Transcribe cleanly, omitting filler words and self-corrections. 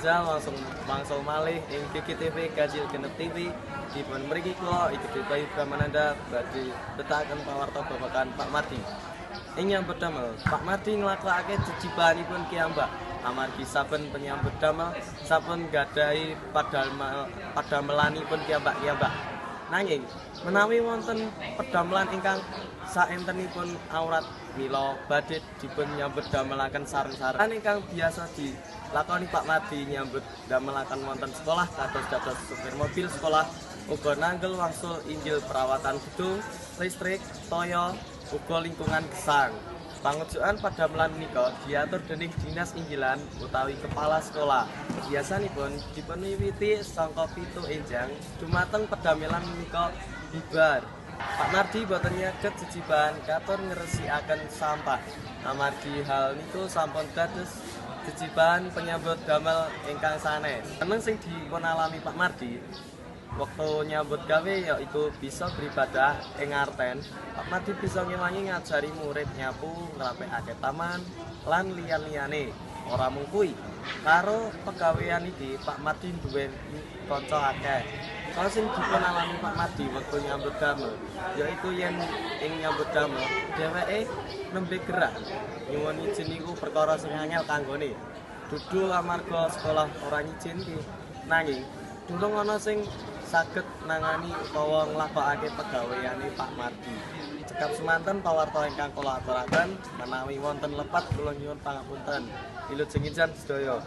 Rizal langsung wangsul malih ing GGTV Ganjil Genep TV. Dipun mriki kula I Gede Bayu Bramananda badhe mbetahaken pawarta babagan Pak Mardi. Ing nyambut damel, Pak Mardi nglakokake jejibahanipun kiyambak amargi saben penyambut damel sampun gadahi padamelanipun kiyambak-kiyambak. Nanging menawi wonten pedamelan ingkang saentenipun awrat, mila badhe dipun nyambut damelaken sareng-sareng. Lan ingkang biasa dilakoni Pak Mardi nyambut damelaken wonten sekolah kados dados supir mobil sekolah, uga nanggel wangsul inggil perawatan gedung, listrik, toya, uga lingkungan gesang. Pangujukan padamelan menika diatur dening Dinas Inggilan utawi kepala sekolah. Biasanipun dipunwiwiti sangka 7 enjang dumateng pedamelan menika bibar. Pak Mardi boten nyaget jejibahan katur ngresikaken sampah amargi hal niku sampun dados jejibahan penyambut damel ingkang sanes. Seneng sing dipun alami Pak Mardi wektu nyambut gawe yaiku bisa beribadah ing ngarten. Pak Mardi bisa ngewangi ngajari murid nyapu, ngrapekake taman, lan liyan-liyane. Ora mung kuwi, karo pegawean iki Pak Mardi duweni kanca akeh. Kaya sing dipun alami Pak Mardi wektu nyambut damel, yaiku yen ing nyambut damel dheweke nembe gerah. Nyuwun izin iku perkara sing angel kanggone. Dudu amarga sekolah ora ngijinke, nanging durung ana sing saged nangani utawa nglakokake pegaweane Pak Mardi. Cekap semanten pawarta ingkang kula aturaken, menawi wonten lepat kula nyuwun pangapunten. Wilujeng enjang sedaya.